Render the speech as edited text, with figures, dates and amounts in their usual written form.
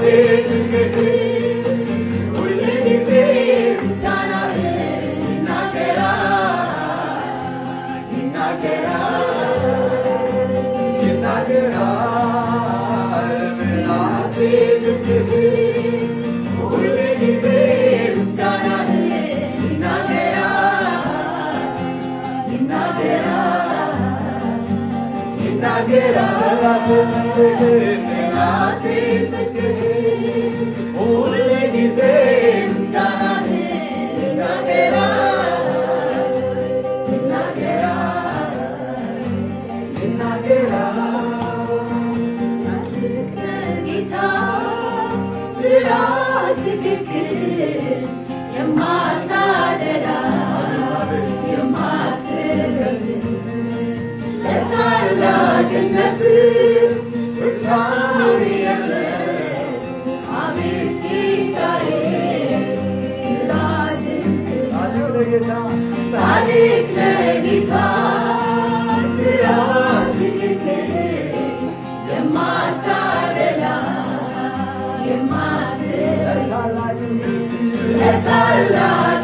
ጽድቅህ ሁልጊዜ ምስጋናህን ይናገራል፣ ይናገራል፣ ይናገራል። ምላሴ ጽድቅህ ሁልጊዜ ምስጋናህን ይናገራል፣ ይናገራል፣ ይናገራል። ምላሴ ጽድቅህ ሁልጊዜ ምስጋናህን ይናገራል፣ ይናገራል፣ ይናገራል። ጻድቅ ነህ ጌታ፣ ስራ ትክክል፣ የማታደላ የማትበድል፣ ለታላቅነት ፍጻሜ የለም። አቤት ጌታዬ፣ ስራ ድንቅ ነው። ጻድቅ ነህ ጌታ፣ ስራ ትክክል፣ የማታደላ የማትበድል፣ ለታላቅነት